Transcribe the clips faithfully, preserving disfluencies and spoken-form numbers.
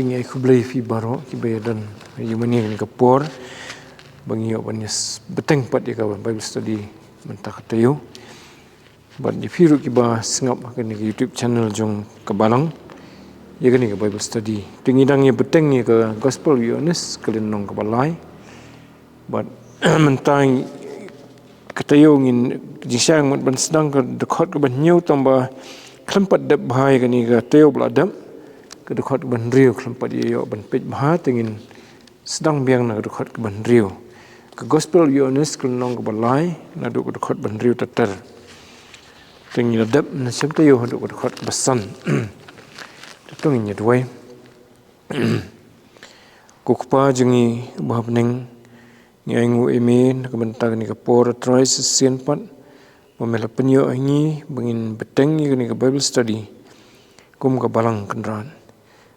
Ngi ai khublei ïa phi baroh kiba ïadon ïa kane ka por ba ngi ïoh ban ïa bteng pat ïa ka Bible study mynta ka taïew. Bad ïa phi ruh kiba sngap ha kane ka YouTube channel jong ka Balang ïa kane ka Bible study. Te ngi dang ïa bteng ïa ka Gospel u Ïoannis ka lynnong kaba lai. Bad mynta ka taïew ngin jingshai mut ban sdang ka dkhot kaba hynñiew tang ba khlem pat dep bha ïa kane ka taïew ba la dep, ka dkhot kaba hynriew khlem pat ïa ïoh ban peit bha, te ngin sdang biang na ka dkhot kaba hynriew. Ka Gospel u Ïoannis ka lynnong kaba lai naduh ka dkhot ba hynriew ter ter. Te ngin ïa dep na shem taïew haduh ka dkhot kaba san. Te to ngin ïa duwai. Ko Kpa jong ngi uba ha bneng, ngi ainguh ïa me na ka bynta kane ka por, Trai, shisien pat ba me la pynïoh ïa ngi ba ngin bteng ïa kane ka Bible study kum ka Balang Kynrad.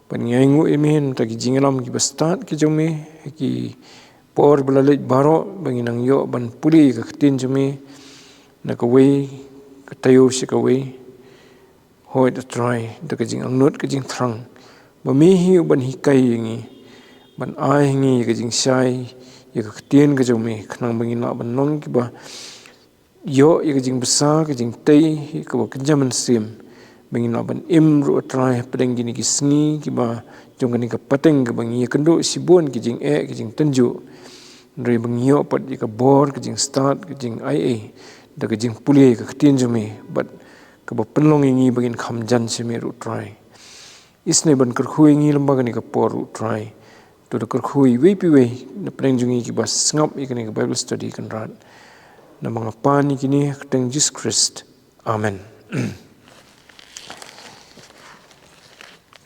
Bad ngi ainguh ïa me na ki jingïalam kiba stad ki jong me ha ki por ba la leit baroh, ba ngin nang ïoh ban pule ïa ka ktien jong me na kawei ka taïew sha kawei. Hooid, A Trai, da ka jingangnud ka jingthrang ba me hi uban hikai ïa ngi, ban ai ïa ngi ïa ka jingshai ïa ka ktien ka jong me, khnang ba ngin lah ban long kiba ïoh ïa ka jingbsa, ka jingtei, ïa kaba kynja mynsiem, ba ngin lah ban im ruh, A Trai, hapdeng kine ki sngi kiba jong kane ka pateng kaba ngi ïakynduh shibun ki jingeh, ki jingtynjuh. Hynrei ba ngi ïoh pat ïa ka bor, ka jingstad, ka jingaiei da ka jingpule ïa ka ktien jong me, bad kaba pynlong ïa ngi ba ngin kham jan sha me ruh, Trai. Isynei ban kyrkhu ïa ngi lem bad kane ka por ruh, Trai. To da kyrkhu ïa iwei pa iwei na pdeng jong ngi kiba sngap ïa kane ka Bible study, Kynrad. Namar nga pan ïa kine ha ka kyrteng Jisu Khrist. Amen.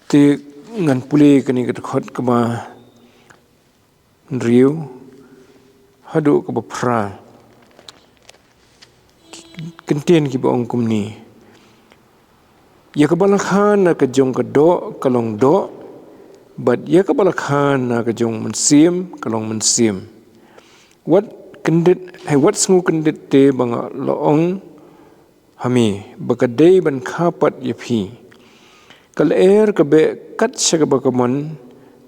Te ngan pule kane ka dkhot kaba hynriew haduh kaba phra. Ki kyntien kiba ong kumne: Ïa kaba la kha na ka jong ka doh ka long doh, bad ïa kaba la kha na ka jong u Mynsiem ka long mynsiem. Wat kyndit, hei, wat sngew kyndit te ba nga la ong ha me ba ka dei ban kha pat ïa phi. Ka lyer ka beh kat sha kaba ka mon,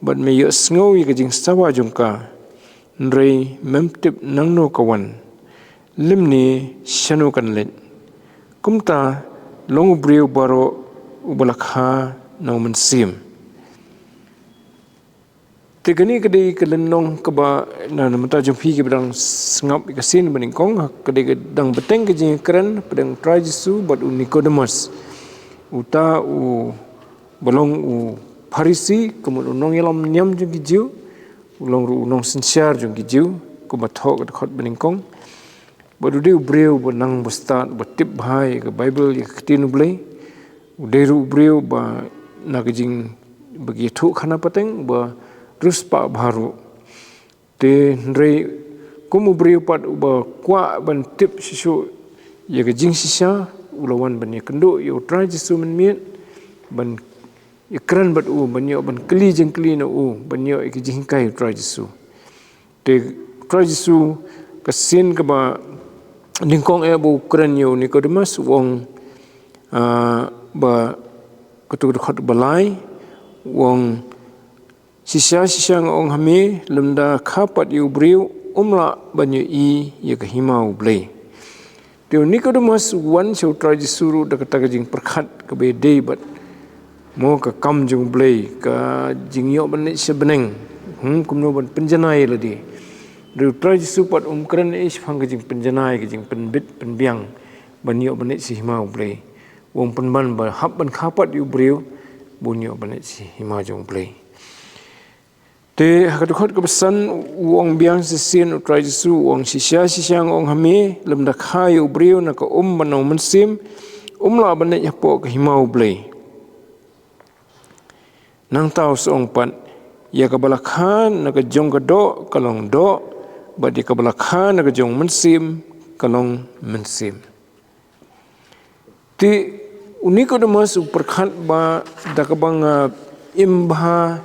bad me ïohsngew ïa ka jingsawa jong ka, hynrei mem tip nangno ka wan, lymne shano kan leit. Kumta long u briew baroh uba la kha na u Mynsiem. Te kane ka dei ka lynnong kaba na, na bynta jong phi kiba dang sngap ïa ka sien banyngkong, ka dei ka dang bteng ka jingkren hapdeng u Trai Jisu bad u Nikodemos. Uta uba long u Pharisi, ka mut u nongïalam niam jong ki Jiw, u long ruh u nongsynshar jong ki Jiw, kumba thoh ka dkhot banyngkong. Bad u dei u briew ba nang ba stad, ba tip bha ïa ka Baibl, ïa ka ktien U Blei. U dei ruh u briew ba na ka jing, ba ki ïathuh khana pateng, ba riewspah bha ruh. Te hynrei kum u briew pat uba kwah ban tip shisha ïa ka jingshisha, u la wan ban ïakynduh ïa u Trai Jisu mynmiet, ban ïakren bad u, ban ïoh ban kylli jingkylli na u, ban ïoh ïa ka jinghikai u Trai Jisu. Te u Trai Jisu, ka sien kaba nyngkong eh ba u kren ïa u Nikodemos, u ong, ah, ba, katto ka dkhot ba lai, u ong, shisha, shisha nga ong ha me, lymda kha pat ïa u briew, um lah ban ïohi ïa ka hima U Blei. Te u Nikodemos u wan sha u Trai Jisu ruh da kata ka jingpyrkhat kaba ïadei bad, mo, ka kam jong U Blei, ka jingïoh ban leit sha bneng. Hmm, kumno ban pynjanai ïa lade. Hynrei u Trai Jisu pat um kren ei shaphang ka jingpynjanai, ka jingpynbit pynbiang ban ïoh ban leit sha hima U Blei. U ong pynban ba hap ban kha pat ïa u briew ba un ïoh ban leit sha hima jong U Blei. Te ha ka dkhot kaba san u ong biang shisien u Trai Jisu, u ong, shisha, shisha nga ong ha me, lymda kha ïa u briew na ka um bad na u mynsiem, um lah ban leit hapoh ka hima U Blei. Nangta u sa ong pat, ïa kaba la kha na ka jong ka doh ka long doh, bad ïa kaba la kha na ka jong u mynsiem ka long mynsiem. Te u Nikodemos u pyrkhat ba da kaba nga im bha,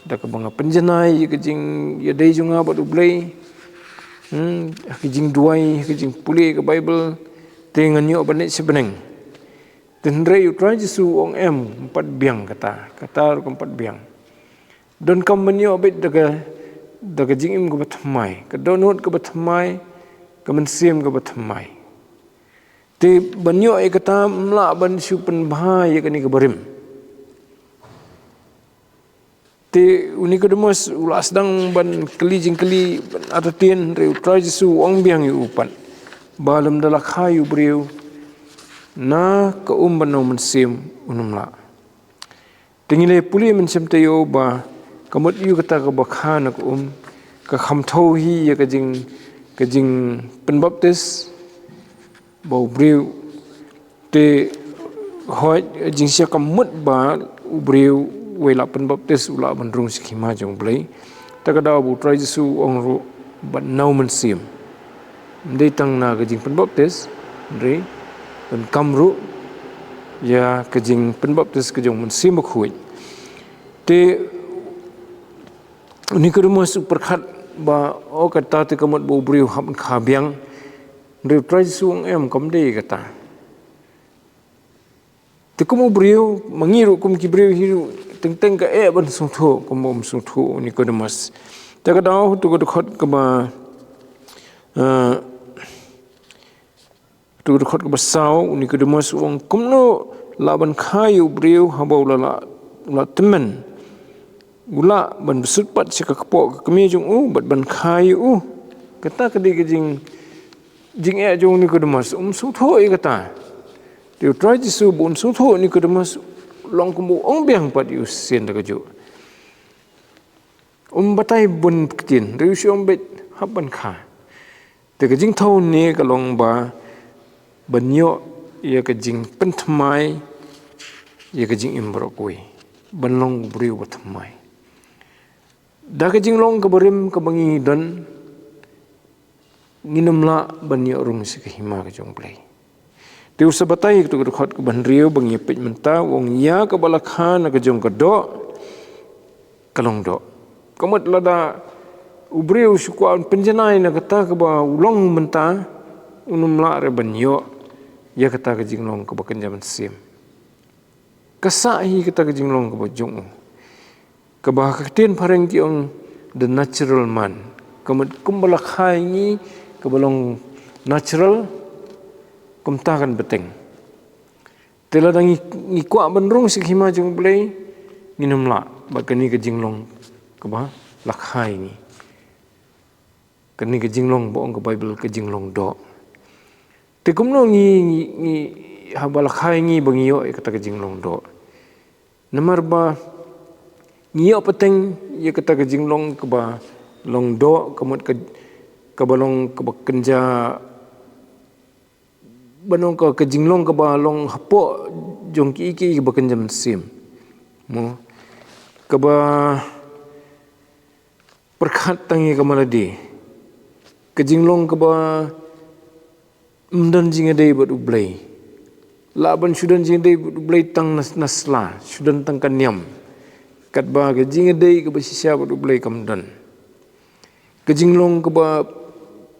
da kaba nga pynjanai ïa ka jingïadei jong nga bad U Blei, hmm, ha ka jingduwai, ha ka jingpule ka Baibl, te ngan ïoh ban leit sha bneng. Te hynrei u Trai Jisu u ong em, kam pat biang kata, kata ruh kam pat biang. Donkam ban ïoh beit da ka, da ka jingim kaba thymmai, ka dohnud kaba thymmai, ka mynsiem kaba thymmai. Te ban ïoh ïa kata ym lah ban shu pynbha ïa kane kaba rim. Te u Nikodemus u la sdang ban kylli jingkylli, ban artatien, hynrei u Trai Jisu u ong biang ïa u pat ba lymda la kha ïa u briew na ka um bad na u mynsiem, un ym lah. Te ngi la pule mynsiem taïew ba ka mut ïa kata kaba kha na ka um ka kham thew hi ïa ka jing, ka jingpynbaptis ba u briew. Te hooid, jingshisha ka mut ba u briew wei lah pynbaptis u lah ban rung sha ka hima jong U Blei. Te ka daw ba u Trai Jisu u ong ruh bad na u mynsiem. Ym dei tang na ka jingpynbaptis, hynrei donkam ruh ïa ka jingpynbaptis ka jong u Mynsiem Bakhuid. Te u Nikodemus u pyrkhat ba, o, kata te ka mut ba u briew hap ban kha biang. Hynrei u Trai Jisu u ong em, kam dei kata. Te kum u briew, ma ngi ruh kum ki briew hi ruh, teng teng ka eh ban sngewthuh, kumba um sngewthuh u Nikodemus. Te ka daw ha tu ka dkhot kaba, eh, tu ka dkhot kaba saw, u Nikodemus u ong, kumno lah ban kha ïa u briew haba u la, la, u la tymmen. U lah ban bsut pat sha ka kpoh ka kmie jong u bad ban kha ïa u. Kata ka dei ka jing, jingeh jong u Nikodemus, um sngewthuh ïa kata. Te u Trai Jisu ba un sngewthuh u Nikodemus, long kumba u ong biang pat ïa u shisien da kajuh. Um batai bun ktien, hynrei u shu ong beit hap ban kha. Te ka jingthew ne ka long ba ban ïoh ïa ka jingpynthymmai ïa ka jingim baroh kawei, ban long u briew ba thymmai. Da ka jinglong kaba rim kaba ngi don, ngin ym lah ban ïoh rung sha ka hima ka jong U Blei. Te u sa batai ha tu ka dkhot kaba hynriew ba ngi peit mynta, u ong, ïa kaba la kha na ka jong ka doh ka long doh. Ka mut lada u briew u shu kwah ban pynjanai na kata kaba u long mynta, un ym lah re ban ïoh ïa kata ka jinglong kaba kynja mynsiem. Ka sah hi kata ka jinglong kaba jong u, kaba ha ka ktien phareng ki ong the natural man. Ka mut kumba la kha ïa ngi kaba long natural, kumta kan bteng. Te lada ngi, ngi kwah ban rung sha ka hima jong U Blei, ngin ym lah bad kane ka jinglong kaba la kha ïa ngi. Kane ka jinglong ba ong ka Baibl ka jinglong doh. Te kumno ngi, ngi, ngi, haba la kha ïa ngi ba ngi ïoh ïa kata ka jinglong doh? Namar ba ngi ïoh pateng ïa kata ka jinglong kaba long doh, ka mut ka, kaba long kaba kynja, ban ong ka, ka jinglong kaba long hapoh jong kiei kiei kaba kynja mynsiem. Mo, kaba pyrkhat tang ïa ka malade. Ka jinglong kaba ym don jingïadei bad U Blei. Lah ban shu don jingïadei bad U Blei tang na, na sla, shu don tang ka niam. Katba ka jingïadei kaba shisha bad U Blei kam don. Ka jinglong kaba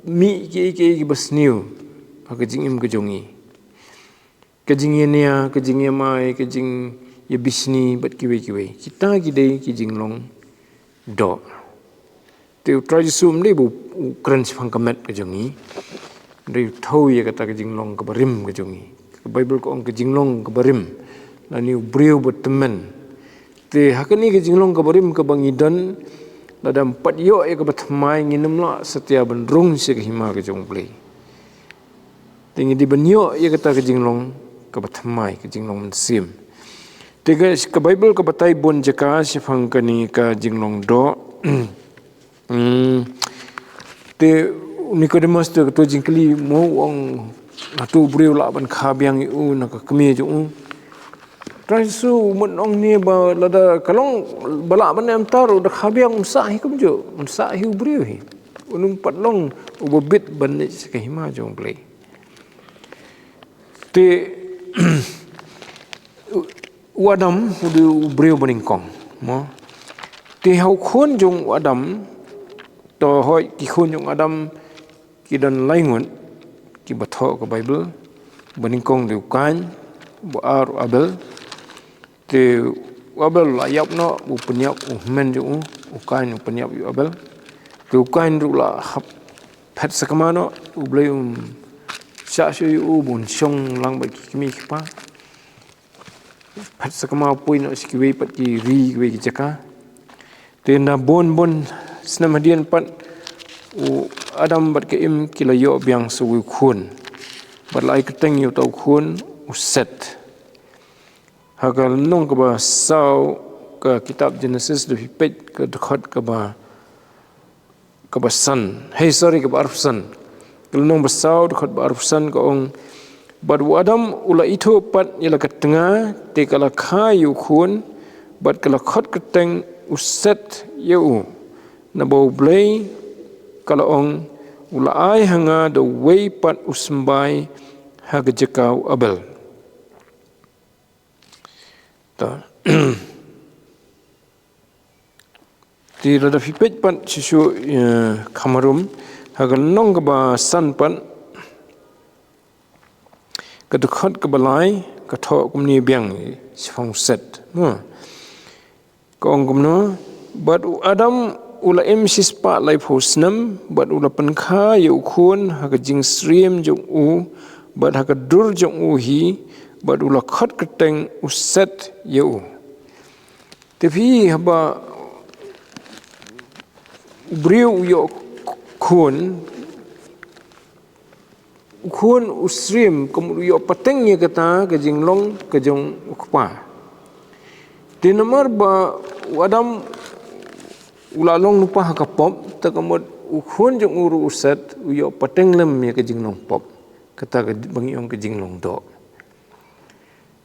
mih kiei kiei kiba sniew ha ka jingim ka jong ngi. Ka jingïania, ka jingïamai, ka jingïabishni bad kiwei kiwei. Kita ki dei ki jinglong doh. Te u Trai Jisu um dei ba u kren shaphang ka met ka jong ngi. Dei u thew ïa kata ka jinglong kaba rim ka jong ngi. Ka Baibl ka ong ka jinglong kaba rim, lane u briew ba tymmen. Te ha kane ka jinglong kaba rim kaba ngi don, lada ym pat ïoh ïa kaba thymmai, ngin ym lah satia ban rung sha ka hima ka jong U Blei. Te ngi dei ban ïoh ïa kata ka jinglong kaba thymmai, ka jinglong mynsiem. Te ka, ka Baibl ka batai bun jaka shaphang kane ka jinglong doh. Hmm. Te u Nikodemus te ka tu jingkylli, mo, u ong, hato u briew lah ban kha biang ïa u na ka kmie jong u? Trai Jisu mut ong ne ba lada ka long ba lah ban em tar u da kha biang, un sah hi kumjuh, un sah hi u briew hi. Un ym pat long uba bit ban leit sha ka hima jong U Blei. Te u Adam u dei u briew banyngkong, mo. Te ha u khun jong u Adam, to hooid ki khun jong u Adam ki don lai ngut kiba thoh ka Baibl, banyngkong dei u Kain, ba ar u Abel. Te U Abel u la ïap noh, u pynïap u hynmen jong u, u Kain u pynïap ïa u Abel. Te u Kain ruh u la hap phet sakma noh, U Blei um shah shuh ïa u, bun shong lang bad ki kmie ki kpa. Phet sakma u poi noh sha kiwei pat ki ri, kiwei ki jaka. Te na bun bun snem hadien pat u Adam bad ka Im ki la ïoh biang sa uwei u khun. Bad la ai kyrteng ïa uta u khun u Set. Ha ka lynnong kaba saw ka kitab Genesis, da phi peit ka dkhot kaba, kaba san. Hei, sorry, kaba arphew san. Ka lynnong ba saw, dkhot ba arphew san ka ong: Bad u Adam u la ithuh pat ïa la ka tnga, te ka la kha ïa u khun, bad ka la khot kyrteng u Set ïa u. Naba U Blei, ka la ong, u la ai ha nga da uwei pat u symbai ha ka jaka u Abel. Ta. Te lada phi peit pat shisha, eh, kham harum, ha ka lynnong kaba san pat, ka dkhot kaba lai, ka thoh kumne biang, shaphang u Set. Mo. Ka ong kumno: Bad u Adam u la im shispah laiphew snem, bad u la pynkha ïa u khun ha ka jingsyriem jong u, bad ha ka dur jong u hi, bad u la khot kyrteng u Set ïa u. Te phi, haba u briew u ïoh khun, u khun u syriem, ka mut u ïoh pateng ïa kata ka jinglong ka jong u kpa. Te namar ba u Adam u la long lypa ha ka pop, te ka mut u khun jong u ruh u Set u ïoh pateng lem ïa ka jinglong pop. Kata kaba ngi ong ka jinglong doh.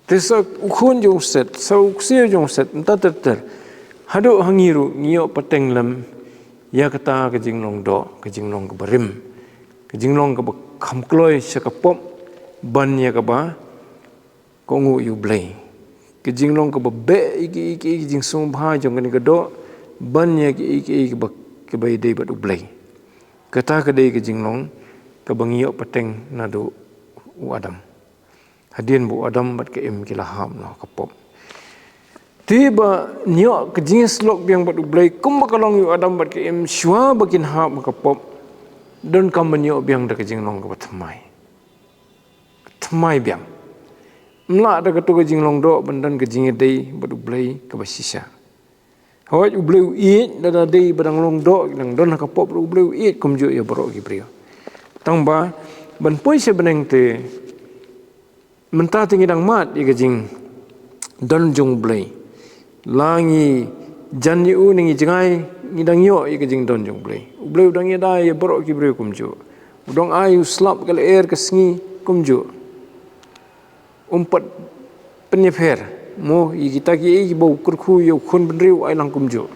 Te sa u khun jong u Set, sa u ksiew jong u Set, mynta ter ter, haduh ha ngi ruh ngi ïoh pateng lem ïa kata ka jinglong doh, ka jinglong kaba rim, ka jinglong kaba kham kloi sha ka pop, ban ïa kaba kohnguh ïa U Blei. Ka jinglong kaba beh ïa ki, ïa ki, ïa ki jingsngewbha jong kane ka doh, ban ïa ki, ïa ki, ïa kiba, kiba ïadei bad U Blei. Kata ka dei ka jinglong kaba ngi ïoh pateng naduh u Adam. Hadien ba u Adam bad ka Im ki la hap noh ha ka pop. Te ba ïoh ka jingïasyllok biang bad U Blei, kumba ka long ïa u Adam bad ka Im shuwa ba kin hap ha ka pop, donkam ban ïoh biang da ka jinglong kaba thymmai. Thymmai biang. Ym lah da kato ka jinglong doh ban don ka jingïadei bad U Blei kaba shisha. Hooid, U Blei u ïeit, lada dei ba dang long doh, dang don ha ka pop ruh U Blei u ïeit kumjuh ïa baroh ki briew. Tang ba, ban poi sha bneng te, mynta te ngi dang mad ïa ka jingdon jong U Blei. La ngi jan ïa u ne ngi jngai, ngi dang ïoh ïa ka jingdon jong U Blei. U Blei u dang ïada ïa baroh ki briew kumjuh. U dang ai u slap, ka lyer, ka sngi kumjuh. Um pat pynïapher mo ïa kita kiei kiba u kyrkhu ïa u khun bynriew, ai lang kumjuh.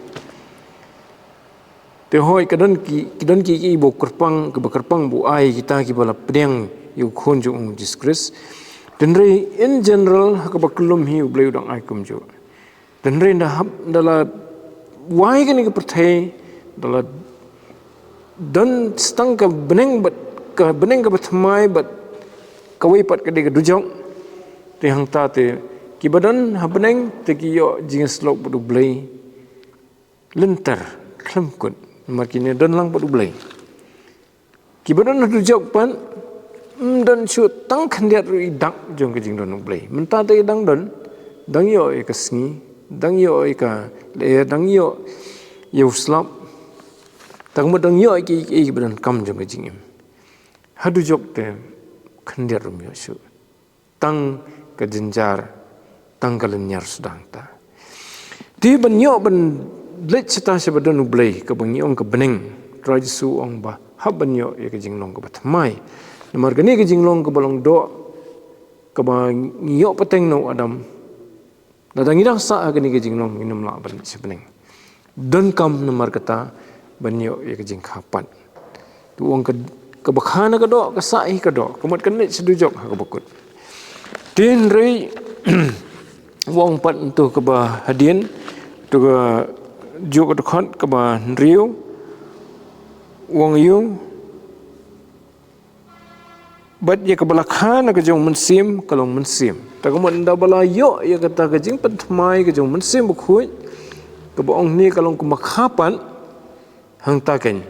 Te hooid, ka don ki, ki don ki, kiba u kyrpang, kiba kyrpang ba u ai kita kiba la pdiang ïa u khun jong u Jisu Khrist. Hynrei in general, ha kaba kyllum hi, U Blei u dang ai kumjuh. Hynrei da hap, da la wai kane ka pyrthei, da la don tang ka bneng bad, ka bneng kaba thymmai bad kawei pat ka dei ka dujok. Te hangta te, kiba don ha bneng te ki ïoh jingïasyllok bad U Blei lynter, khlem kut, namar kine don lang bad U Blei. Kiba don ha dujok pat, ym don shuh tang khyndiat ruh i dak jong ka jingdon U Blei. Mynta te dang don, dang ïoh ïa ka sngi, dang ïoh ïa ka lyer, dang ïoh ïa u slap. Tang ba dang ïoh ïa ki, ïa kiba donkam jong ka jingim. Ha dujok te khyndiat ruh ym ïoh shuh. Tang ka jynjar, tang ka lynñiar suda hangta. Te ban ïoh ban leit shata sha ba don U Blei, kaba ngi ong ka bneng. Trai Jisu u ong ba hap ban ïoh ïa ka jinglong kaba thymmai. Namar kane ka jinglong kaba long doh, kaba ngi ïoh pateng na u Adam, lada ngi dang sah ha kane ka jinglong, ngin ym lah ban leit sha bneng. Donkam namar kata ban ïoh ïa ka jingkha pat. Te u ong ka, kaba kha na ka doh, ka sah hi ka doh, ka mut kan leit sha dujok ha kaba kut. Te hynrei u ong pat to kaba hadien, to kajuh ka dkhot kaba hynriew, u ong ïa u, bad ïa kaba la kha na ka jong u Mynsiem, ka long mynsiem. Ta ka mut ynda ba la ïoh ïa kata ka jingpynthymmai ka jong u Mynsiem Bakhuid, kaba ong hangne ka long kumba kha pat, hangta keiñ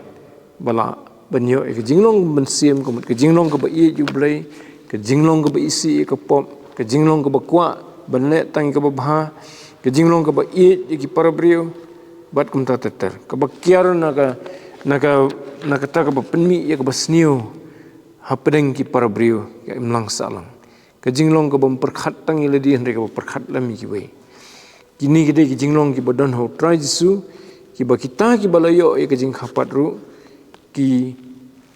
ba lah ban ïoh ïa ka jinglong mynsiem, ka mut ka jinglong kaba ïeit ïa u Blei, ka jinglong kaba isih ïa ka pop, ka jinglong kaba kwah ban leh tang ïa kaba bha, ka jinglong kaba ïeit ïa ki para briew, bad kumta ter ter. Kaba kiar na ka, na ka, na kata kaba pynmih ïa kaba sniew hapdeng ki para briew, ïa imlang sahlang. Ka jinglong kaba ym pyrkhat tang ïa lade hynrei kaba pyrkhat lem ïa kiwei. Kine ki dei ki jinglong kiba don ha u Trai Jisu, kiba kita kiba la ïoh ïa ka jingkha pat ruh, ki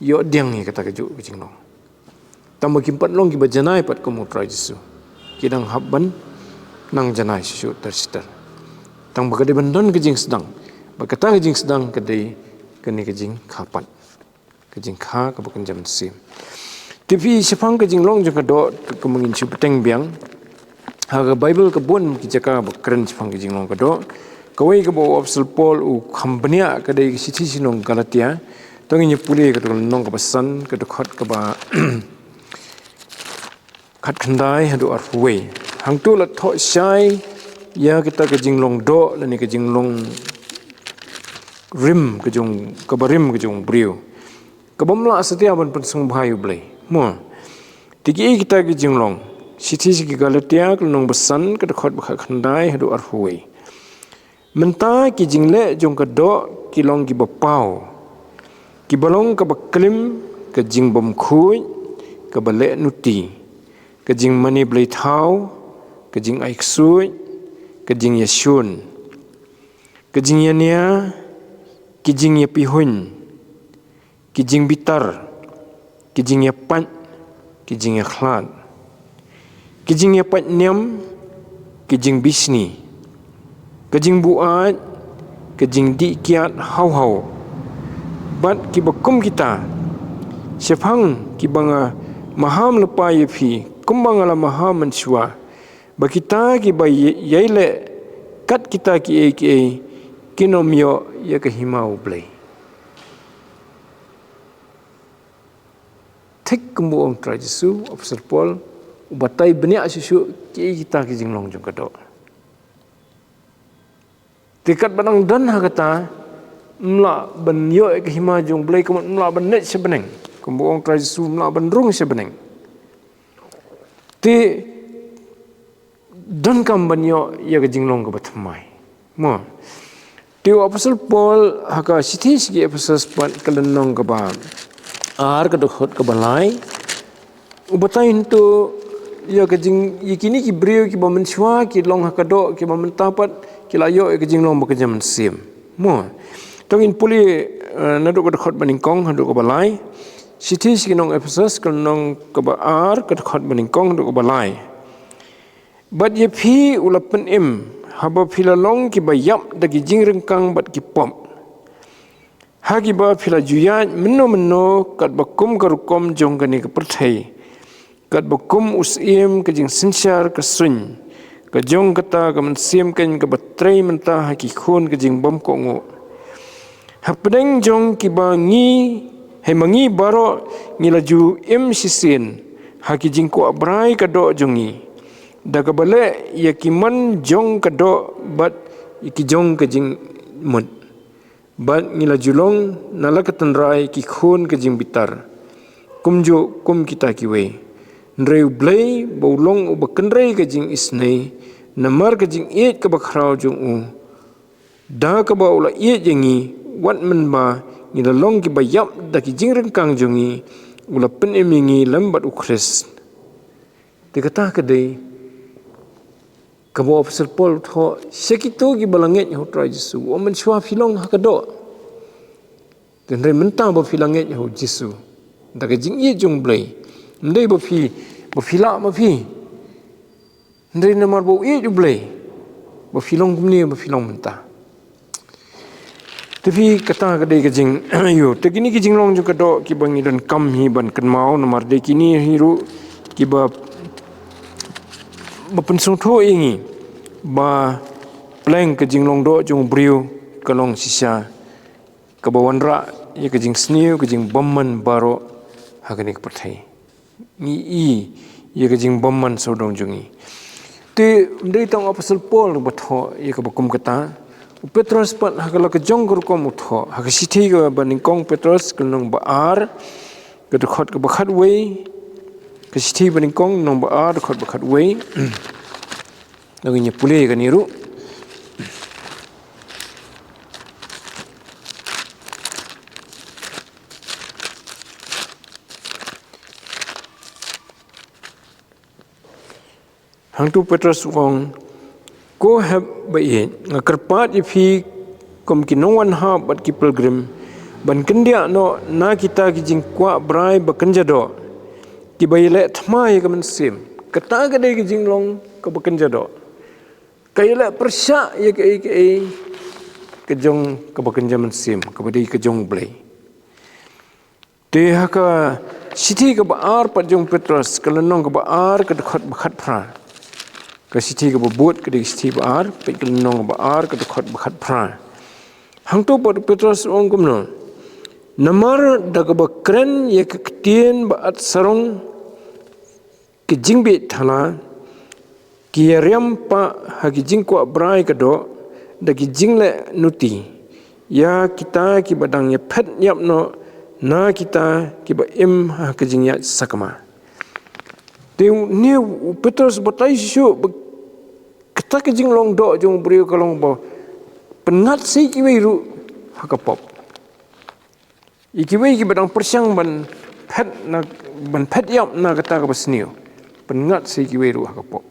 ïoh pdiang ïa kata kajuh ka jinglong. Tang ba kim pat long kiba janai pat kum u Trai Jisu. Ki dang hap ban nang janai shuh shuh ter shi ter. Tang ba ka dei ban don ka jingsdang. Ba kata ka jingsdang ka dei kane ka jingkha pat. Ka jingkha kaba kynja mynsiem. Te phi, shaphang ka jinglong jong ka doh, kumba ngin shu bteng biang. Ha ka Baibl ka bun ki jaka ba kren shaphang ka jinglong ka doh. Kawei kaba u Apostol Paul u kham bniah ka dei ka shithi sha ki nong Galatia. To ngin ïa pule katto ka lynnong kaba san, ka dkhot kaba khatkhyndai haduh arphew wei. Hangto la thoh shai ïa kita ka jinglong doh lane ka jinglong rim ka jong, kaba rim ka jong u briew, kaba ym lah satia ban pynsngewbha ïa u Blei. Mo. Te kiei kita ki jinglong? Shithi sha ki Galatia ka lynnong ba san, ka dkhot ba khatkhyndai haduh arphew wei. Mynta ki jingleh jong ka doh ki long kiba paw, kiba long kaba klim, ka jingbymkhuid, kaba leh nuti, ka jingmane blei thaw, ka jingai ksuid, ka jingïashun, ka jingïania, ki jingïapihuiñ, ki jingbitar, ki jingïapait, ki jingïakhlad, ki jingïapait niam, ki jingbishni, ka jingbuaid, ka jingdih kiad haw haw, bad kiba kum kita. Shaphang kiba nga maham lypa ïa phi, kumba nga la maham mynshuwa, ba kita kiba ï-, ïai leh kat kita kiei kiei kin ym ïoh ïa ka hima U Blei. Thik kumba u ong Trai Jisu, u Apostol Paul u batai bniah shuh shuh kiei kita ki jinglong jong ka doh. Te katba nang don ha kata, ym lah ban ïoh ïa ka hima jong U Blei, ka mut ym lah ban leit sha bneng. Kumba u ong Trai Jisu, ym lah ban rung sha bneng. Te donkam ban ïoh ïa ka jinglong kaba thymmai. Mo. Te u Apostol Paul ha ka shithi sha ki Ephesus pat ka lynnong kaba ar, ka dkhot kaba lai, u batai hangto ïa ka jing, ïa kine ki briew kiba mynshuwa ki long ha ka doh, kiba mynta pat ki la ïoh ïa ka jinglong ba kynja mynsiem. Mo. To ngin pule, eh, naduh ka dkhot ba nyngkong haduh kaba lai. Shithi sha ki nong Ephesus ka lynnong kaba ar, ka dkhot ba nyngkong haduh kaba lai. Bad ïa phi u la pynim, haba phi la long kiba ïap da ki jingryngkang bad ki pop, ha kiba phi la ju ïaid mynno mynno katba kum ka rukom jong kane ka pyrthei, katba kum u syiem ka jingsynshar ka suiñ, ka jong kata ka mynsiem keiñ kaba trei mynta ha ki khun ka jingbymkohnguh. Hapdeng jong kiba ngi, hei ma ngi baroh ngi la ju im shisien ha ki jingkwah brai ka doh jong ngi, da kaba leh ïa ki mon jong ka doh bad ïa ki jong ka jingmut. Bad ngi la ju long na la ka tynrai ki khun ka jingbitar, kumjuh kum kita kiwei. Hynrei U Blei ba u long uba kynrei ka jingisynei, namar ka jingïeit kaba khraw jong u, da kaba u la ïeit ïa ngi, wat mynba ngi la long kiba ïap da ki jingryngkang jong ngi, u la pynim ïa ngi lem bad U Khrist. Te kata ka dei kaba u Apostol Paul u thoh sha kito kiba la ngeit ha u Trai Jisu. U ong mynshuwa phi long ha ka doh. Te hynrei mynta ba phi la ngeit ha u Jisu, da ka jingïeit jong U Blei, ym dei ba phi, ba phi lah ma phi. Hynrei namar ba u ïeit U Blei, ba phi long kumne ba phi long mynta. Te phi, kata ka dei ka jing, ïoh, te kine ki jinglong jong ka doh kiba ngi donkam hi ban kynmaw, namar dei kine hi ruh kiba, ba pynsngewthuh ïa ngi ba pleng ka jinglong doh jong u briew ka long shisha kaba wanrah ïa ka jingsniew, ka jingbymman baroh ha kane ka pyrthei. Ngi i ïa ka jingbymman sawdong jong ngi. Te ym dei tang u Apostol Paul ba thoh ïa kaba kum kata. U Petros pat ha ka la ka jong ka rukom u thoh. Ha ka shithi kaba nyngkong Petros ka lynnong ba ar, ka dkhot kaba khatwei. Ka shithi ba nyngkong lynnong ba ar, dkhot ba khatwei. Ngi ïa pule kane ruh. Hangtu Petros u ong, "Ko hep ba ïeit, nga kyrpad ïa phi kum ki nongwan hap bad ki pilgrim, ban kyndiah noh na kita ki jingkwah brai ba kynja doh, kiba ïaleh thma ïa ka mynsiem." Kata ka dei ka jinglong kaba kynja doh. Ka ïaleh pyrshah ïa kaei kaei ka jong kaba kynja mynsiem, kaba dei ka jong U Blei. Te ha ka shithi kaba ar pat jong Petros, ka lynnong kaba ar, ka dkhot ba khatphra. Ka shithi kaba bud ka dei ka shithi ba ar, peit ka lynnong kaba ar, ka dkhot ba khatphra. Hangtu pat Petros u ong kumno? "Namar da kaba kren ïa ka ktien ba at sarong, ka jingbieit thala, ki ïariam pah ha ki jingkwah brai ka doh, da ki jingleh nuti ïa kita kiba dang ïaphet ïap noh, na kita kiba im ha ka jingïaid sakma." Te une u Petros u batai shuh shuh ba kata ka jinglong doh jong u briew ka long ba pynngat sa ïa kiwei ruh ha ka pop. Ïa kiwei kiba dang pyrshang ban phet na, ban phet ïap na kata kaba sniew, pynngat sa ïa kiwei ruh ha ka pop.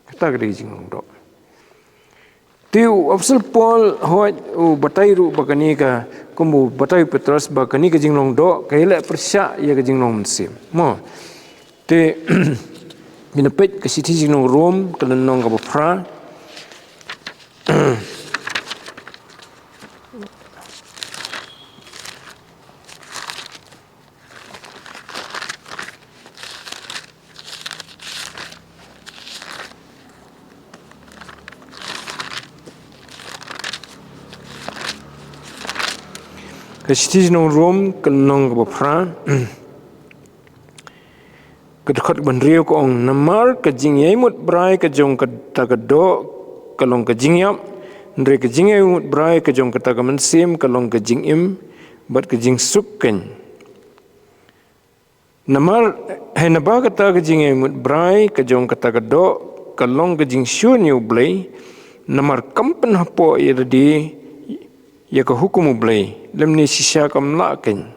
Kata ka dei ka jinglong doh. Te u Apostol Paul hooid u batai ruh ba kane ka, kum u batai u Petros ba kane ka jinglong doh ka ïaleh pyrshah ïa ka jinglong mynsiem. Mo. Te ngin ïa peit ka shithi jong u Rom, ka lynnong kaba phra. Ka shithi jong u Rom, ka lynnong kaba phra. Ka dkhot ba hynriew ka ong, "Namar ka jingïaimut brai ka jong kata ka doh ka long ka jingïap, hynrei ka jingïaimut brai ka jong kata ka mynsiem ka long ka jingim bad ka jingsuk keiñ. Namar, hynrei naba kata ka jingïaimut brai ka jong kata ka doh ka long ka jingshun ïa U Blei, namar kam pynhapoh ïa lade ïa ka hukum U Blei, lymne shisha kam lah keiñ.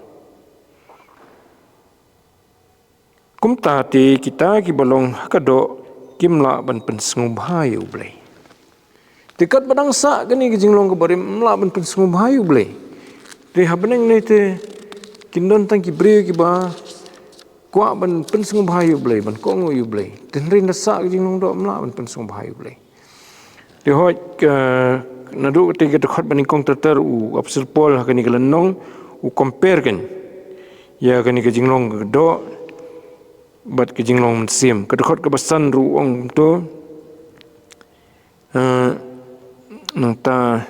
Kumta te kita kiba long ha ka doh kim lah ban pynsngewbha ïa U Blei." Te katba dang sah kane ka jinglong kaba rim, ym lah ban pynsngewbha ïa U Blei. Te ha bneng ne te kin don tang ki briew kiba kwah ban pynsngewbha ïa U Blei, ban kohnguh ïa U Blei. Te hynrei ynda sah ka jinglong doh, ym lah ban pynsngewbha ïa U Blei. Te hooid, eh, naduh kata ka dkhot ba nyngkong ter ter u Apostol Paul ha kane ka lynnong u compare keiñ ïa kane ka jinglong ka doh bad ka jinglong mynsiem. Ka dkhot kaba san ruh u ong kumto. Eh, nangta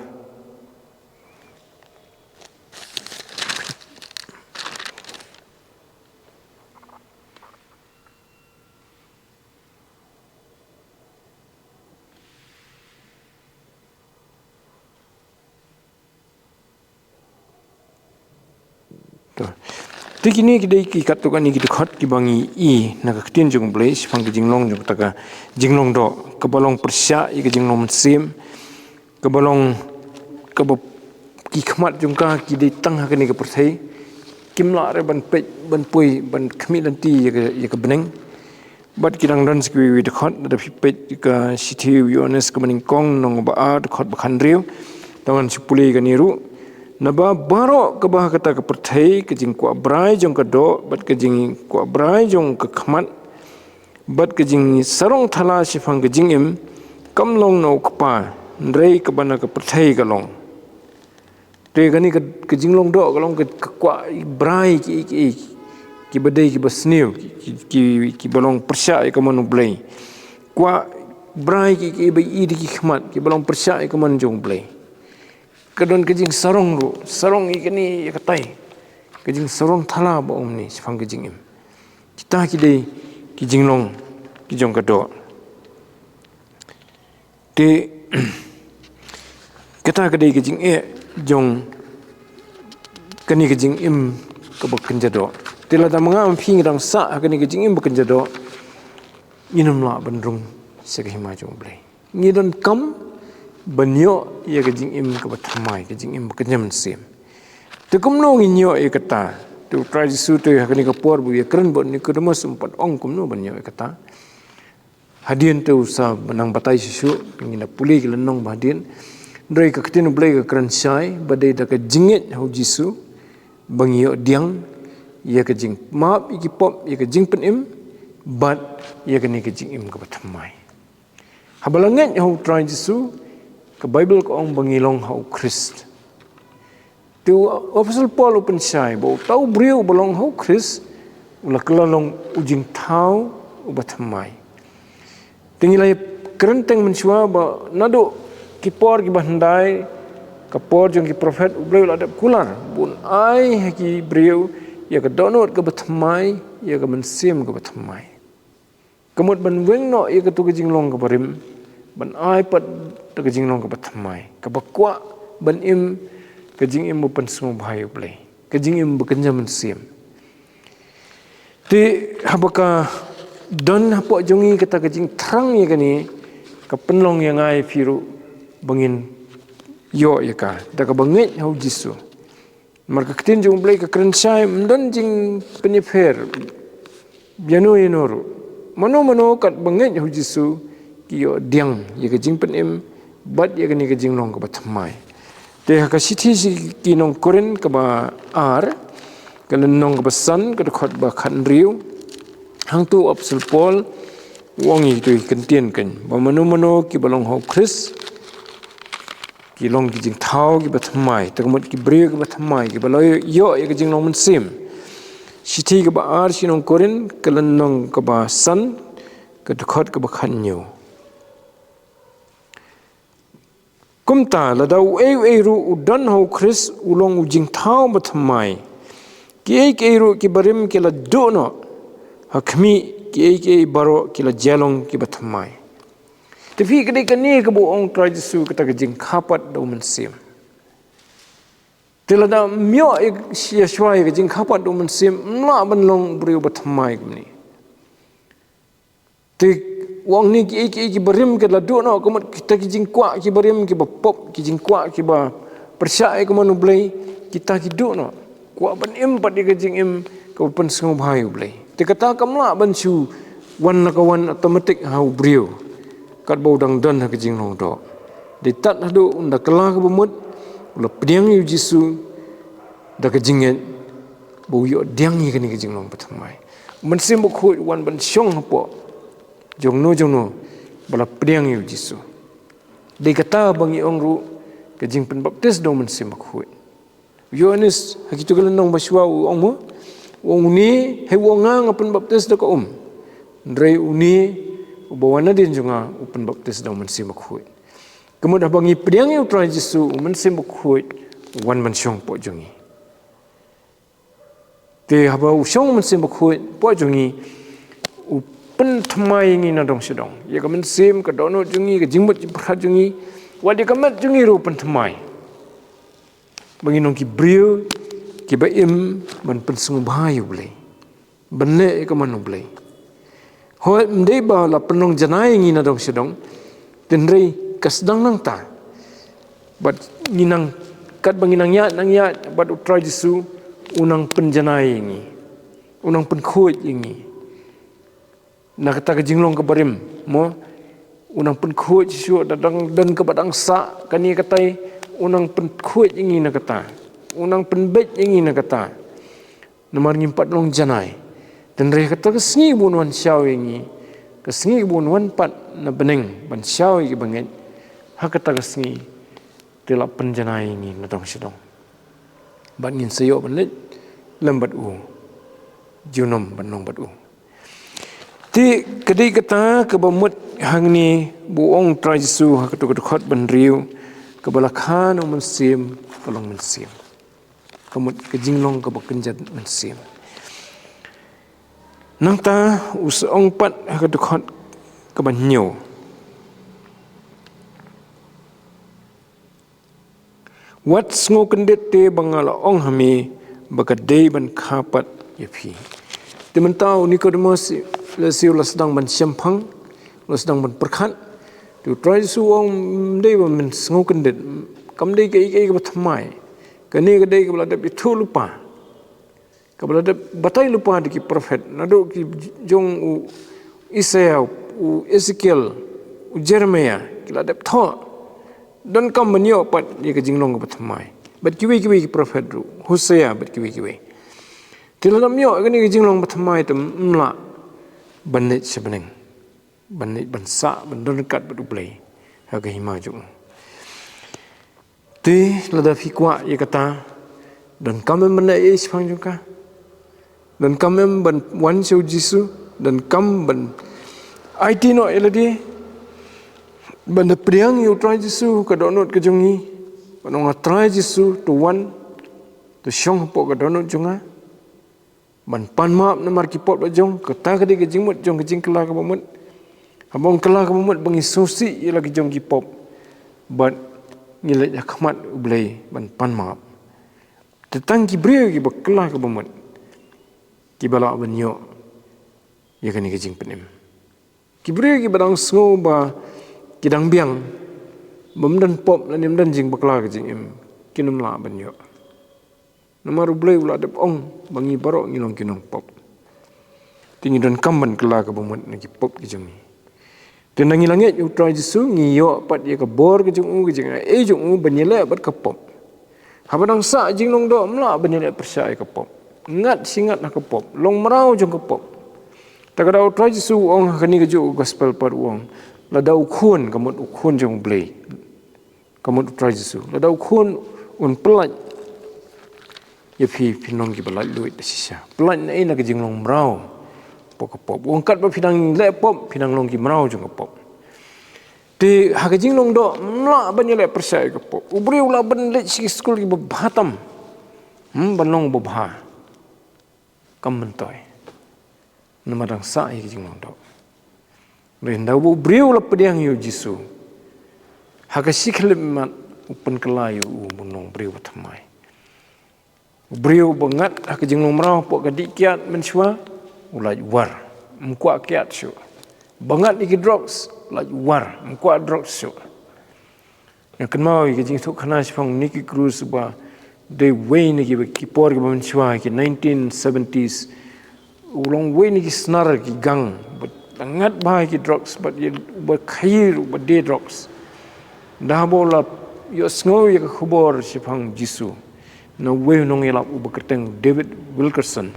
To. Te kine ki dei ki katto katne ki dkhot kiba ngi i na ka ktien jong U Blei shaphang ka jinglong jong kata ka jinglong doh, kaba long pyrshah ïa ka jinglong mynsiem, kaba long, kaba ki khmat jong ka ki dei tang ha kane ka pyrthei, kim lah re ban peit, ban poi, ban khmih lynti ïa ka, ïa ka bneng. Bad ki dang don sa kiwei kiwei dkhot, lada phi peit ka shithi u Ïoannis kaba nyngkong, lynnong ba ar, dkhot ba khathynriew. Te ngan shu pule kane ruh. Naba baroh kaba ha kata ka pyrthei, ka jingkwah brai jong ka doh, bad ka jingkwah brai jong ka khmat, bad ka jingsarong thala shaphang ka jingim, kam long na u Kpa, hynrei kaba na ka pyrthei ka long. Te kane ka, ka jinglong doh ka long ka, ka kwah brai ki, ki, ki, kiba dei kiba sniew, ki, ki, ki, kiba long pyrshah ïa ka mon U Blei. Kwah brai ki, ki, kiba i da ki khmat, kiba long pyrshah ïa ka mon jong U Blei. Ka don ka jingsarong ruh, sarong ïa kane ïa katai. Ka jingsarong thala ba ong mynne shaphang ka jingim. Kita ki dei ki jinglong ki jong ka doh. Te kata ka dei ka jingeh jong kane ka jingim kaba kynja doh. Te lada ma nga ma phi ngi dang sah ha kane ka jingim ba kynja doh, ngin ym lah ban rung sha ka hima jong U Blei. Ngi donkam ban ïoh ïa ka jingim kaba thymmai, ka jingim ba kynja mynsiem. Te kumno ngin ïoh ïa kata? Te U Trai Jisu te ha kane ka por ba u ïakren bad Nikodemus, um pat ong kumno ban ïoh ïa kata. Hadien te u sa nang batai shuh shuh, ngin da pule ki lynnong ba hadien. Hynrei ka ktien U Blei ka kren shai ba dei da ka jingngeit ha U Jisu ba ngi ïoh diang ïa ka jingmap ïa ki pop, ïa ka jingpynim, bad ïa kane ka jingim kaba thymmai. Haba la ngeit ha U Trai Jisu, ka Baibl ka ong ba ngi long ha U Khrist. Te u Apostol Paul u pynshai ba uta u briew uba long ha U Khrist u la kylla long u jingthaw uba thymmai. Te ngi la kren teng mynshuwa ba naduh ki por kiba hyndai, ka por jong ki prophet, U Blei u la dep kular ba un ai ha ki briew ïa ka dohnud kaba thymmai, ïa ka mynsiem kaba thymmai. Ka mut ban weng noh ïa katu ka jinglong kaba rim, ban ai pat da ka jinglong kaba thymmai, kaba kwah ban im ka jingim ba pynsngewbha ïa U Blei, ka jingim ba kynja mynsiem. Te haba ka don hapoh jong ngi kata ka jingthrang ïa kane, ka pynlong ïa nga ïa phi ruh ba ngin ïoh ïa ka da kaba ngeit ha U Jisu. Namar ka ktien jong U Blei ka kren shai, ym don jingpynïapher ïano ïano ruh. Mano mano kat ba ngeit ha U Jisu ki ïoh diang ïa ka jingpynim bad ïa kane ka jinglong kaba thymmai. Te ha ka shithi sha ki nong Korinth kaba ar, ka lynnong kaba san, ka dkhot ba khathynriew, hangto u Apostol Paul u ong ïa kito ki kyntien kan ba mano mano kiba long ha U Khrist ki long ki jingthaw kiba thymmai, te ka mut ki briew kiba thymmai, kiba la ïoh ïa ka jinglong mynsiem. Shithi kaba ar sha ki nong Korinth, ka lynnong kaba san, ka dkhot kaba khathynñiew. Kumta lada uei uei ruh u don ha U Khrist u long u jingthaw ba thymmai. Kiei kiei ruh kiba rim ki la duh noh, ha khmih, kiei kiei baroh ki la jia long kiba thymmai. Te phi, ka dei kane kaba u ong Trai Jisu, kata ka jingkha pat da U Mynsiem. Te lada ym ïoh ïa shuwa ïa ka jingkha pat da U Mynsiem, ym lah ban long u briew ba thymmai kumne. Te u ong ne, kiei kiei kiba rim ki la duh noh, ka mut kita ki jingkwah kiba rim, kiba pop, ki jingkwah kiba pyrshah ïa ka mon U Blei, kita ki duh noh. Kwah ban im pat ïa ka jingim kaba pynsngewbha ïa U Blei. Te kata kam lah ban shu wan la ka wan automatic ha u briew katba u dang don ha ka jinglong doh. Dei tad haduh un da kylla kaba mut, u la pdiang ïa U Jisu da ka jingngeit ba u ïoh diang ïa kane ka jinglong ba thymmai. U Mynsiem Bakhuid u wan ban shong hapoh jongno jongno ba la pdiang ïa U Jisu. Dei kata ba ngi ong ruh ka jingpynbaptis da U Mynsiem Bakhuid. U Ïoannis ha kito ki lynnong ba shuwa u ong mo, u ong, une, hei u ong, nga nga pynbaptis da ka um. Hynrei une uba wan nadien jong nga u pynbaptis da U Mynsiem Bakhuid. Ka mut haba ngi pdiang ïa U Trai Jisu, U Mynsiem Bakhuid u wan ban shong hapoh jong ngi. Te haba u shong U Mynsiem Bakhuid hapoh jong ngi, u pynthymmai ïa ngi nadong shadong. Ïa ka mynsiem, ka dohnud jong ngi, ka jingmut jingpyrkhat jong ngi, wat ïa ka met jong ngi ruh u pynthymmai. Ba ngin long ki briew kiba im ban pynsngewbha ïa U Blei, ban leh ïa ka mon U Blei. Hooid, ym dei ba la pynlong janai ïa ngi nadong shadong, hynrei ka sdang nangta. Bad ngi nang, katba ngi nang ïaid, nang ïaid bad U Trai Jisu, u nang pynjanai ïa ngi, u nang pynkhuid ïa ngi na kata ka jinglong kaba rim mo. U nang pynkhuid shuh, da dang don kaba dang sah kane katai, u nang pynkhuid ïa ngi na kata, u nang pynbeit ïa ngi na kata. Namar ngim pat long janai. Hynrei kata ka sngi ba un wan shaw ïa ngi, ka sngi ba un wan pat na bneng ban shaw ïa ki bangeit, ha kata ka sngi te la pynjanai ïa ngi nadong shadong. Bad ngin sa ïoh ban leit lem bad u, junom ban long bad u. Te ka dei kata kaba mut hangne ba u ong Trai Jisu ha kato ka dkhot ba hynriew, kaba la kha na U Mynsiem ka long mynsiem. Ka mut ka jinglong kaba kynja mynsiem. Nangta u sa ong pat ha ka dkhot kaba hynñiew. Wat sngew kyndit te ba nga la ong ha me ba ka dei ban kha pat ïa phi. Te mynta u Nikodemus la siew la sdang ban shemphang, la sdang ban pyrkhat. Te u Trai Jisu u ong, ym dei ba men sngew kyndit, kam dei kaei kaei kaba thymmai. Kane ka dei kaba la dep ithuh lypa, kaba la dep batai lypa da ki prophet, naduh ki jong u Isaiah, u Ezekiel, u Jeremiah, ki la dep thoh. Donkam ban ïoh pat ïa ka jinglong kaba thymmai. Bad kiwei kiwei ki prophet ruh, Hosea bad kiwei kiwei. Te lada ym ïoh kane ka jinglong ba thymmai te ym lah ban leit sha bneng, ban leit ban sah, ban don ryngkat bad U Blei ha ka hima jong u. Te lada phi kwah ïa kata, donkam em ban leh ei shaphang jong ka? Donkam em ban wan sha u Jisu? Donkam ban aiti noh ïa lade, ban da pdiang ïa u Trai Jisu ha ka dohnud ka jong ngi, ban ong, A Trai Jisu, to wan, to shong hapoh ka dohnud jong nga, ban pan map namar ki pop la jong? Kata ka dei ka jingmut jong ka jingkylla kaba mut. Haba ong kylla kaba mut, ba ngi sngewsih ïa la ki jong ki pop bad ngi leit ha khmat U Blei ban pan map. Te tang ki briew kiba kylla kaba mut kiba lah ban ïoh ïa kane ka jingpynim. Ki briew kiba dang sngew ba ki dang biang, ba ym don pop lane ym don jingbakla ka jingim, kin ym lah ban ïoh. Namar U Blei u la dep ong ba ngi baroh ngi long ki nongpop. Te ngi donkam ban kylla kaba mut na ki pop ki jong ngi. Te ngi la ngeit ïa u Trai Jisu, ngi ïoh pat ïa ka bor ka jong u, ka jingaiei jong u ban ïaleh bad ka pop. Haba dang sah jinglong doh, ym lah ban ïaleh pyrshah ïa ka pop. Ngat shi ngat ha ka pop, long mraw jong ka pop. Te ka daw u Trai Jisu u ong ha kane kajuh ka gospel pat, u ong, lada u Khun, ka mut u Khun jong U Blei, ka mut u Trai Jisu, lada u Khun un pyllait ïa phi, phin long kiba laitluid da shisha. Pyllait na ei? Na ka jinglong mraw hapoh ka pop. U ong katba phi dang leh pop, phi dang long ki mraw jong ka pop. Te ha ka jinglong doh, ym lah ban ïaleh pyrshah ïa ka pop. U briew u lah ban leit sha ki skul kiba bha tam, hmm, ban long babha, kam myntoi. Namar dang sah ïa ka jinglong doh. Hynrei hynda uba u briew u la pdiang ïa u Jisu, ha ka shi khyllipmat u pynkylla ïa u ban long briew ba thymmai. U briew ba ngat ha ka jinglong mraw hapoh ka dih kiad mynshuwa, u lait war, ym kwah kiad shuh. Ba ngat ïa ki drugs, u lait war, ym kwah drugs shuh. Nga kynmaw ïa ka jingïathuhkhana shaphang u Nicky Cruz, uba dei uwei na ki, ki por kiba mynshuwa, ki nineteen seventies. U long uwei na ki snar, ki gang, bad ngat bha ïa ki drugs, bad ïa uba khaïi, uba die drugs. Hynda haba u la ïohsngew ïa ka khubor shaphang Jisu na uwei u nongïalap uba kyrteng David Wilkerson,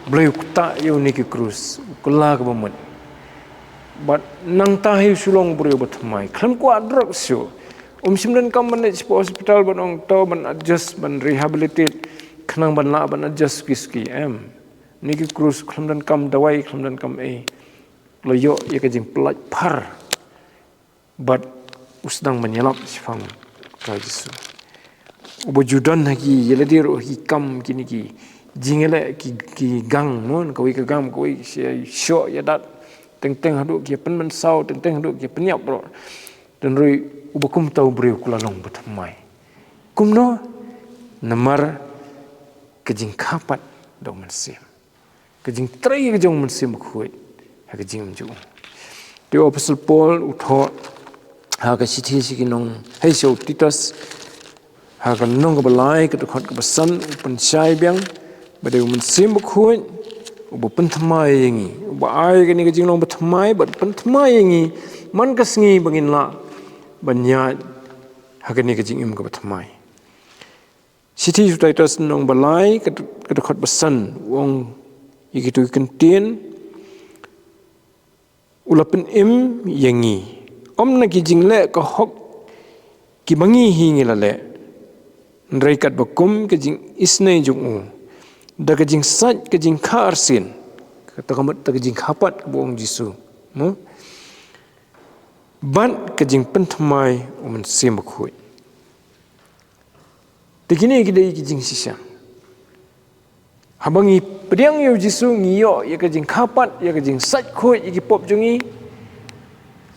U Blei u ktah ïa u Nicky Cruz, u kylla kaba mut. Bad nangta hi u shu long u briew ba thymmai, khlem kwah drugs shuh. Um shym donkam ban leit shapoh hospital ban ong to ban adjust, ban rehabilitate, khnang ban lah ban adjust suki suki, em. Nicky Cruz khlem donkam dawai, khlem donkam ei. U la ïoh ïa ka jingpyllait phar bad u sdang ban ïalap shaphang u Trai Jisu. Uba ju don ha ki, ïa lade ruh ha ki kam, kine ki jingïaleh ki, ki gang, mo, kawei ka gang kawei, sha shoh ïa dat, teng teng haduh ki ïa pynmynsaw, teng teng haduh ki ïa pynïap ruh. Hynrei uba kumta u briew u la long ba thymmai. Kumno? Namar ka jingkha pat da u Mynsiem. Ka jingtrei ka jong u Mynsiem Bakhuid ha ka jingim jong u. Te u Apostol Paul u thoh ha ka shithi sha ki nong, hei, sha u Titus, ha ka lynnong kaba lai, ka dkhot kaba san, u pynshai biang ba dei u Mynsiem Bakhuid uba pynthymmai ïa ngi, uba ai kane ka jinglong bathymmai, bad pynthymmai ïa ngi man ka sngi ba ngin lah ban ïaid ha kane ka jingim kaba thymmai. Shithi sha u Titus lynnong ba lai, ka, ka dkhot ba san, u ong ïa kito ki kyntien: U la pynim ïa ngi, ym na ki jingleh ka hok kiba ngi hi ngi la leh, hynrei katba kum ka jingisynei jong u, da ka jingsait ka jingkha arsien, kata ka mut da ka jingkha pat kaba ong Jisu, mo? Bad ka jingpynthymmai u Mynsiem Bakhuid. Te kine ki dei ki jingshisha. Haba ngi pdiang ïa u Jisu, ngi ïoh ïa ka jingkha pat, ïa ka jingsait khuid ïa ki pop jong ngi.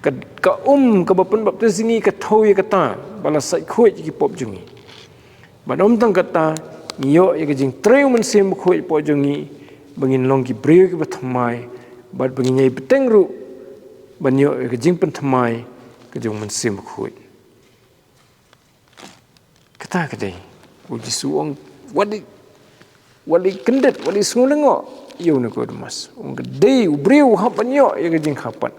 Ka, ka um kaba pynbaptis ïa ngi ka thew ïa kata ba la sait khuid ïa ki pop jong ngi. Bad ym tang kata, ngi ïoh ïa ka jingtrei u Mynsiem Bakhuid hapoh jong ngi, ba ngin long ki briew kiba thymmai, bad ba ngin ïai bteng ruh ban ïoh ïa ka jingpynthymmai ka jong u Mynsiem Bakhuid. Kata ka dei, u Jisu u ong, wat dei, wat dei kyndit, wat dei sngewlyngngoh ïa u Nikodemus. U ong ka dei u briew u hap ban ïoh ïa ka jingkha pat,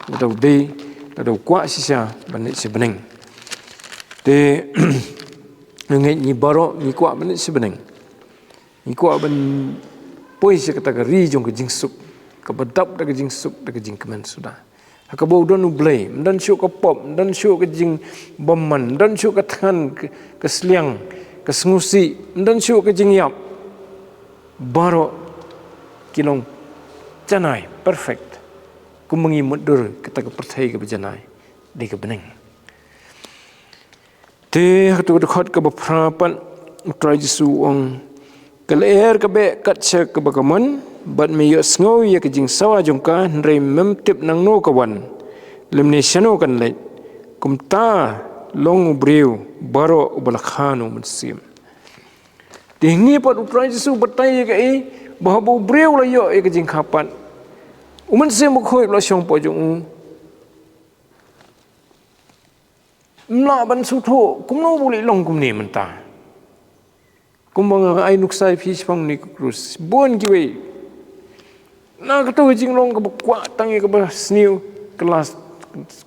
lada u dei, lada u kwah shisha ban leit sha bneng. Te ngi, ngi baroh ngi kwah ban leit sha bneng. Ngi kwah ban poi sha kata ka ri jong ka jingsuk, kaba dap da ka jingsuk, da ka jingkmen suda. Ha kaba u don u Blei, ym don shuh ka pop, ym don shuh ka jingbymman, ym don shuh ka thngan, ka, ka sliang, ka sngewsih, ym don shuh ka jingïap. Baroh ki long janai, perfect. Kumba ngi mutdur kata ka pyrthei kaba janai, dei ka bneng. Te ha katu ka dkhot kaba phra pat, u Trai Jisu u ong, ka lyer ka beh kat sha kaba ka mon, bad me ïohsngew ïa ka jingsawa jong ka, hynrei mem tip nangno ka wan, lymne shano kan leit. Kumta long u briew baroh uba la kha na u Mynsiem. Te hangne pat u Trai Jisu u batai ïa kaei, ba haba u briew u la ïoh ïa ka jingkha pat, u Mynsiem Bakhuid u la shong hapoh jong u, ym lah ban sngewthuh kumno ba u leit long kumne mynta. Kumba nga ai nuksa ïa phi shaphang une u krus, bun kiwei na kato ka jinglong kaba kwah tang ïa kaba sniew, ka la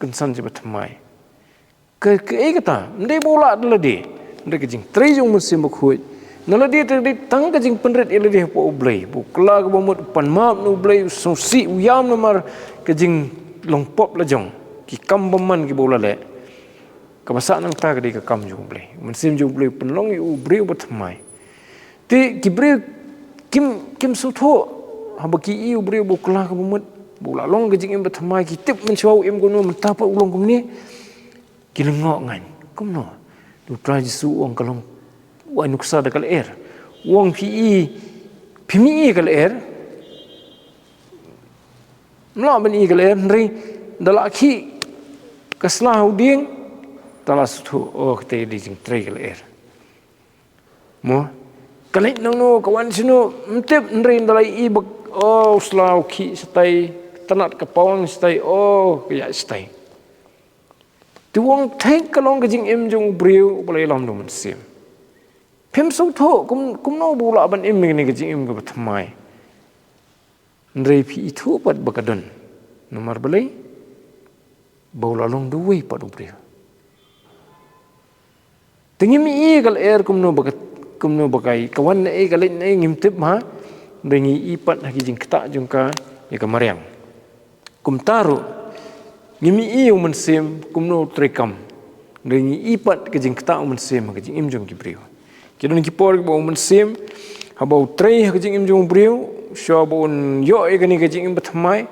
kynsan shibun thymmai. Ka, kaei kata? Ym dei ba u lah da lade, hynrei ka jingtrei jong u Mynsiem Bakhuid. Na lade te dei tang ka jingpynrit ïa lade hapoh u Blei, ba u kylla kaba mut, u pan map na u Blei, u sngewsih, u ïam namar ka jinglong pop la jong, ki kam bymman kiba u la leh. Kaba sah nangta ka dei ka kam jong u Blei. U Mynsiem jong u Blei u pynlong ïa u briew bathymmai. Te ki briew kim, kim sngewthuh haba ki ïohi u briew ba u kylla kaba mut, ba u la long ka jingim bathymmai, ki tip mynshuwa u im kumno, mynta pat u long kumne. Ki lyngngoh ngan. Kumno? U Trai Jisu u ong ka long, u ai nuksa da ka lyer. U ong phi i, phim i ka lyer. Ym lah ban i ka lyer, hynrei da la khih ka sla ha u dieng, te la sngewthuh, oh, kata dei jingtrei ka lyer. Mo? Ka leit nangno, ka wan shano, ym tip, hynrei da la i ba, oh, u sla u khih shatai, tnat ka pawang shatai, oh, ka ïaid shatai. Te u ong thik ka long ka jingim jong u briew uba la ïalam da u Mynsiem. Phim sngewthuh kum, kumno ba u lah ban im ïa kane ka jingim kaba thymmai. Hynrei phi ithuh pat ba ka don. Namar balei? Ba u la long da uwei pat u briew. Te ngim i ka lyer kumno ba ka, kumno ba ka i, ka wan naei, ka leit naei, ngim tip, ha. Hynrei ngi i pat ha ki jingktah jong ka ïa ka mariang. Kumta ruh, ngim i ïa u Mynsiem kumno u treikam. Hynrei ngi i pat ka jingktah u Mynsiem ha ka jingim jong ki briew. Ki don ki por kiba u Mynsiem, haba u trei ha ka jingim jong u briew, shuwa ba un ïoh ïa kane ka jingim bathymmai,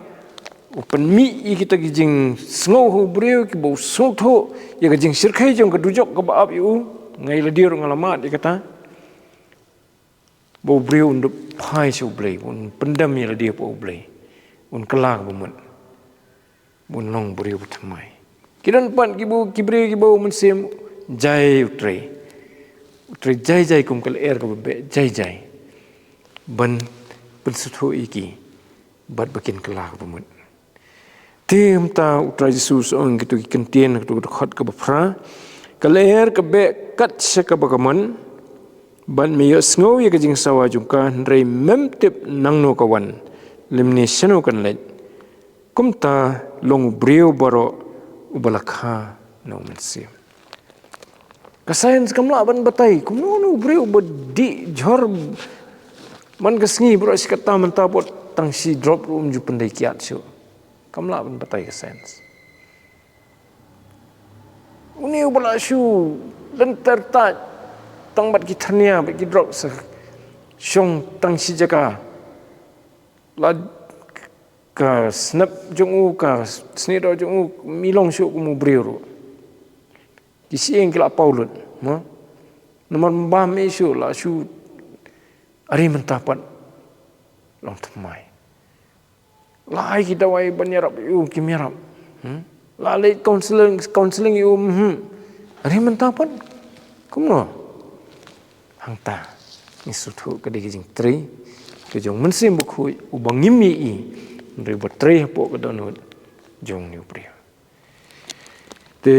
u pynmih ïa kita ki jingsngew ha u briew, kiba u sngewthuh ïa ka jingshyrkhei jong ka dujok kaba ap ïa u. Nga ïa lade ruh nga la mad ïa kata. Ba u briew un dup phai sha u Blei, un pyndem ïa lade hapoh u Blei, un kylla kaba mut, un long briew bathymmai. Ki don pat kiba, ki briew kiba u Mynsiem jai u trei. U trei jai jai kum ka lyer kaba beh jai jai. Ban pynsngewthuh ïa ki, bad ba kin kylla kaba mut. Te mynta u Trai Jisu u ong kito ki kyntien, kito ki dkhot kaba phra. Ka lyer ka beh kat sha kaba ka mon, bad me ïohsngew ïa ka jingsawa jong ka, hynrei mem tip nangno ka wan, lymne shano kan leit. Kumta long u briew baroh uba la kha na u Mynsiem. Ka science kam lah ban batai kumno u briew ba dih jhur man ka sngi baroh shi katta, mynta pat tang shi drop ruh um ju pyndei kiad shuh. Kam lah ban batai ka science. Une uba la shu lynter tait tang bad ki thyrnia bad ki drop, sa shong tang shi jaka. La ka snep jong u, ka sniewdoh jong u, ym long shuh kum u briew ruh. Ki shyieng ki la paw lut, mo? Namar ym bam ei shuh, la shu Are mynta pat long thymmai. La ai ki dawai ban ïarap ïa u, kim ïarap. Hmm? La leit counseling, counseling ïa u, hmm. Are mynta pat kumno? Hangta ngi sngewthuh ka dei ka jingtrei ka jong u Mynsiem Bakhuid, uba ngim ïohi, hynrei uba trei hapoh ka dohnud jong une u briew. Te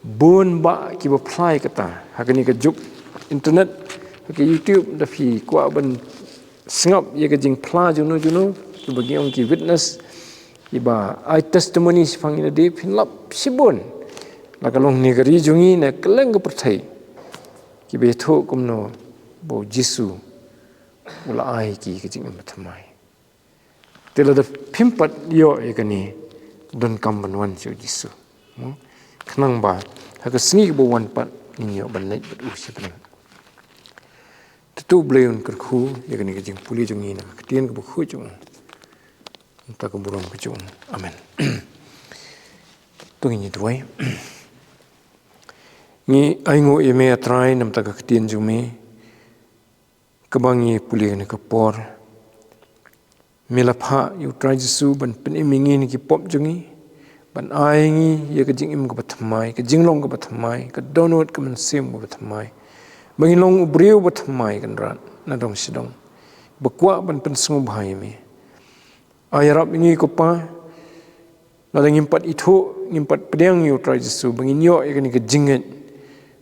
bun bah kiba phla ïa kata ha kane ka juk internet, ha ka YouTube, da phi kwah ban sngap ïa ka jingphla juno juno, kiba ngi ong ki witness, kiba ai testimony shaphang ïa lade, phin lap shibun. La ka long ne ka ri jong ngi ne kylleng ka pyrthei, kiba ïathuh kumno ba u Jisu u la ai ki ka jingim bathymmai. Te lada phim pat ïoh ïa kane, donkam ban wan sha u Jisu. Hmm? Khnang ba ha ka sngi kaba wan pat ngin ïoh ban leit bad u sha bneng. Te to u Blei un kyrkhu ïa kane ka jingpule jong ngi na ka ktien kaba khuid jong u. Namar ka burom ka jong u. Amen. To ngin ïa duwai. Ngi ainguh ïa me, A Trai, namar ka ktien jong me kaba ngi pule kane ka por. Me la phah ïa u Trai Jisu ban pynim ïa ngi na ki pop jong ngi, ban ai ngi ïa ka jingim kaba thymmai, ka jinglong kaba thymmai, ka dohnud ka mynsiem kaba thymmai. Ba ngin long u briew ba thymmai, Kynrad, na dong sha dong, ba kwah ban pynsngewbha ïa me. Ai ïarap ïa ngi, ko Pa, lada ngim pat ithuh, ngim pat pdiang ïa u Trai Jisu, ba ngin ïoh ïa kane ka jingngeit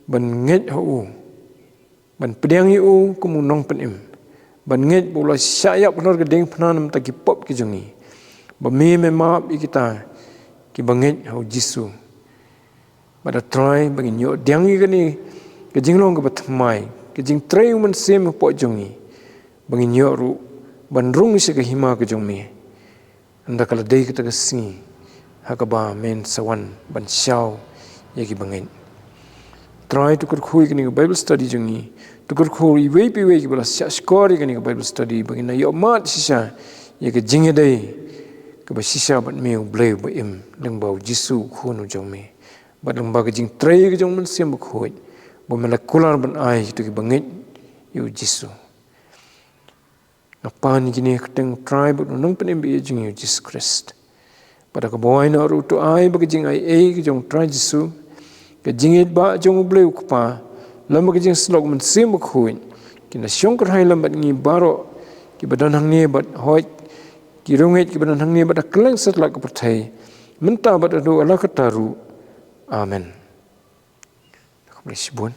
ban ngeit ha u, ban pdiang ïa u kum u nongpynim, ban ngeit ba u la shah ïap halor ka diengphna namar ki pop ki jong ngi, ba me me map ïa kita kiba ngeit ha u Jisu. Bad A Trai, ba ngin ïoh pdiang ïa kane ka jinglong kaba thymmai, ka jingtrei u Mynsiem hapoh jong ngi, ba ngin ïoh ruh ban rung sha ka hima ka jong me, ynda ka la dei kata ka sngi ha kaba men sa wan ban shaw ïa kiba ngeit. Trai, to kyrkhu ïa kane ka Bible study jong ngi, to kyrkhu iwei pa iwei kiba la shah shkor ïa kane ka Bible study, ba ngin ïoh mad shisha ïa ka jingïadei kaba shisha bad me, u Blei uba im, lyngba u Jisu u Khun u jong me, bad lyngba ka jingtrei ka jong u Mynsiem Bakhuid, ba me la kular ban ai ïa kito kiba ngeit ïa u Jisu. Nga pan ïa kine ha ka kyrteng u Trai bad u nongpynim ba ïeit jong ngi u Jisu Khrist. Bad da kaba wai noh ruh, to ai ba ka jingaiei ka jong u Trai Jisu, ka jingïeit ba jong u Blei u Kpa, lem bad ka jingïasyllok u Mynsiem Bakhuid, kin da shong kyrhai lem bad ngi baroh kiba don hangne, bad hooid ki riewngeit kiba don hangne bad ha kylleng satlak ka pyrthei, mynta bad haduh katta ruh. Amen. Khublei shibun.